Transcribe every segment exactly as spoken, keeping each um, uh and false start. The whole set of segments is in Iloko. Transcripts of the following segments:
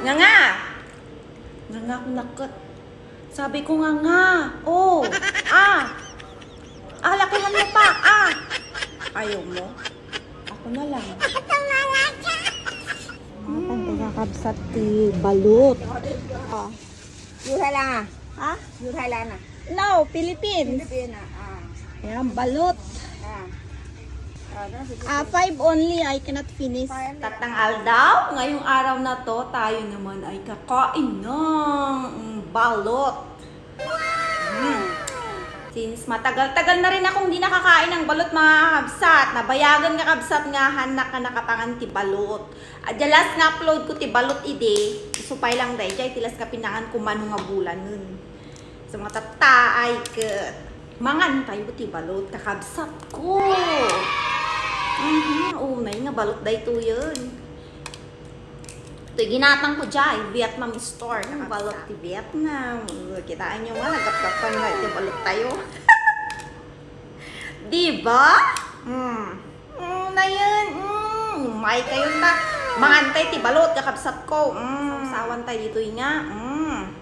Nga nga! Nga nga, ako naket. Sabi ko nga nga. Oh. Ah. Ah, lakihan mo pa. Ah. Ayaw mo. Ako na lang. Mga pagkakabsat ti balot. Ah. Yurhalana. Ha? Yurhalana. No, Philippines. Philippine, ah. Ayan, balot. Ah. Ah, five only, I cannot finish. Tatang aldaw, ngayong araw na to, tayo naman ay kakain ng, mm, balot. Mm. Since matagal-tagal na rin akong di nakakain ng balot, mga kakabsat, nabayagan, kakabsat, nga hanak nga nakapangan ti balot. Adya last nga upload ko ti balot idi, isupay lang daydiay, ti last nga pinangan ko mano nga bulanen. So, mga tattaay ket mangan tayo ti balot, kakabsat ko. Mhm, unay nga balot daytoyen. Itoy ginatang ko diay, Vietnam store, kakabsat. Balot ti Vietnam. Kitaan nyo nga, nagapgapan nga iti balot tayo. Di ba? Mm. Mm, na yun. Mm, umay kayo ta. Mangan tayo ti balot, kakabsat ko. Mm, sawsawan tayo ditoy nga. Mm.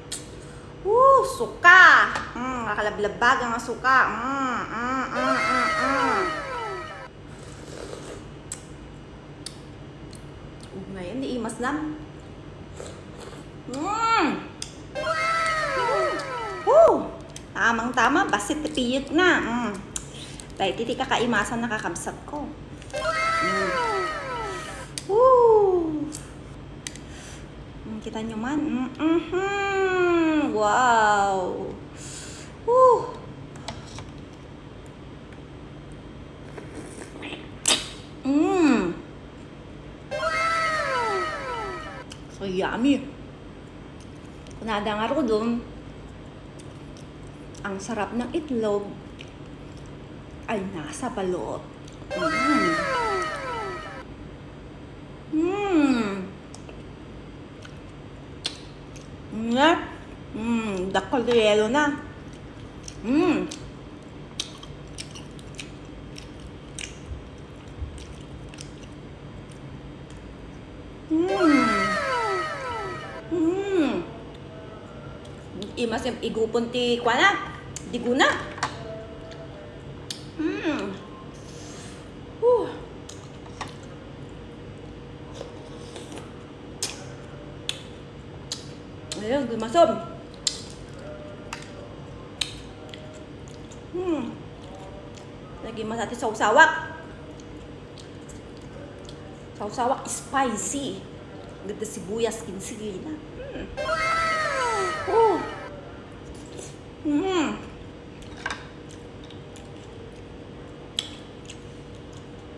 Woo, suka. Mm, kakalablabag nga suka. Mm, mm, mm, mm, mm. Ug ngayon, di imas lang. Mm. Woo! Tamang-tama, bassit ti piyek na. Mm. Daytoy ti kakaimasan, nakakabsat ko. Mm. Woo! Mm, kita nyo man. Mm, mhm. Wow! Woo! Mm. So yummy. Kunada ngarud, ang sarap ng itlog ay nasa balot. Mm. Mm. Nga. Mm, dakkel ti yelo na. Mm. Mm. Mm. Imas igupon ti kuana, diguna. Mm. Huh. Ayun, gumasom. Hmm. Lagi masati sawsawak. Sawsawak spicy. Ganda sibuyas, kinsilina. Hmm. Oh. Hmm.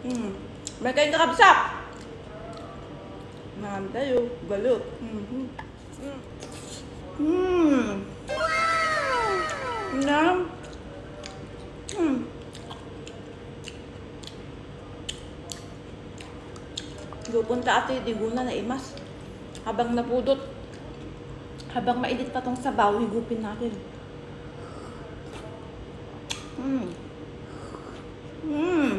Hmm. May kain kakabsat. Naman tayo. Balot. Mhm. Mm. Na. Mm. Gupunta ati, diguna na imas. Habang napudot, habang mainit pa tong sabaw, higupin natin. Mm. Mm.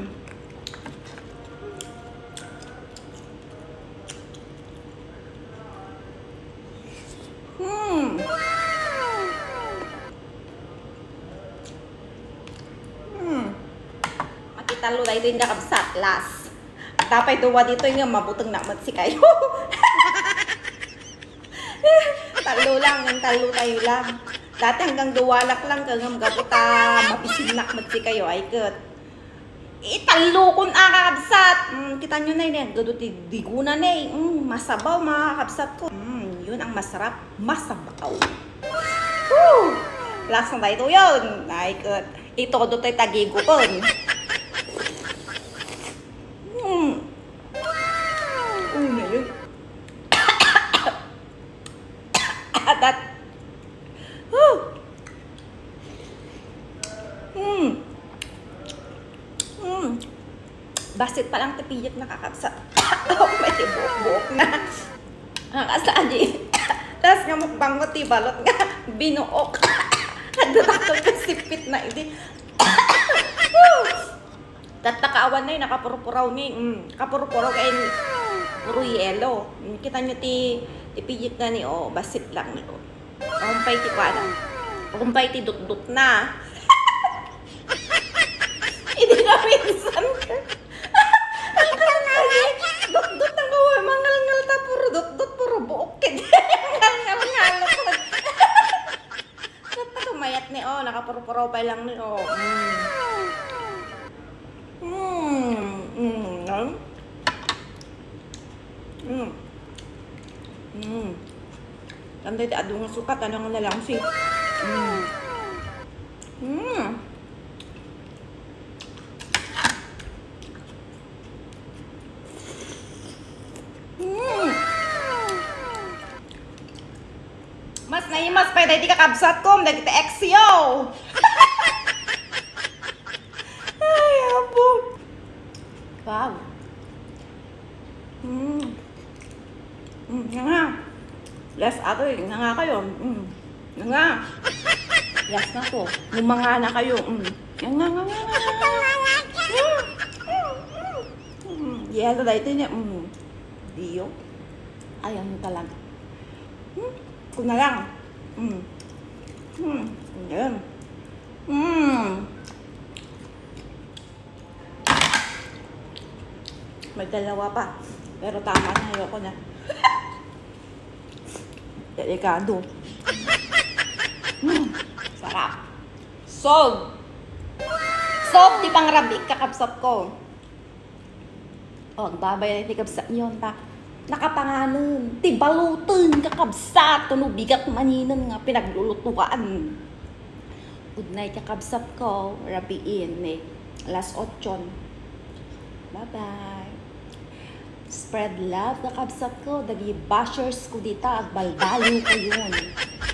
Hmm. Hmm. Makita lo daytoy nga kabsat, last. Tapay duwa ditoy nga mabuteng na met sikayo. Tallo lang, yung tallo tayo lang. Dati hanggang duwalak lang, kangam gapu ta mabisinnak met sikayo, ay ket. Itallokon a kakabsat. Mm, kita nyo na yun, gado ti diguna na eh. Mm, masabaw, mga kakabsat ko. Mm, yun ang masarap, masabaw. Woo! Last na tayo yun. Ay, ket. Ito ko tayo tagigupon. Mm. Una yun. Atat. Huh. Hmm. Hmm. Bassit pa lang ti piyek na kakabsat. Oh, may ti buok-buok na. Nakasadi. Tas nga mukbang mo ti balot nga binuok. Nagdadakkel ka sipit na idi. Huh. Tatta ka awan na, nakapurpuraw ni. Mm, kapurpuraw kay ni. Puro yelo. Kita nyo ti, ti piyit na ni, o, basit lang ni, o. Umpay ti kuana. Umpay ti dutdot na. Idi na minsan ka. Ang kanya, dutdot ang gawa, mangalngal ta, puro dutdot, puro buok. Ngalngal, ngalngal. Ba't nakamayat ni, o, nakapurupuro pa lang ni, o. Mm. Mm, mm, mm. Mm. Mm. Tanda iti adu nga sukat, ano nga nalang si. Mm. Mm. Mm. Mas naimas pay dagiti kakabsatko, dagiti ex yo. Ay, apo. Wow. Mm. Mm, nga nga. Yes, atoy, nga nga kayo. Mm. Nga nga. Yes na po. Nga nga na kayo. Mm. Nga nga, nga nga, nga nga, nga nga. Mm. Mm. Yes, dahil ito niya. Mm. Diyo. Ayaw mo talaga. Hmm? Kuna lang. Mm. Mm. Ayan. Mm. May dalawa pa. Pero tama na, ayoko na. Delikado. Mm. Sarap. Solve. Solve ti pangrabiik, kakabsatko. O, agbabay ti kabsat niyo, ta nakapanganen ti baluten, kakabsat, no bigat maninen nga pinaglulutuan. Good night, kakabsatko, rabiin, eh, alas otso. Bye-bye. Spread love, kakabsatko, dagiti bashersko dita, agbalbaliw kayon.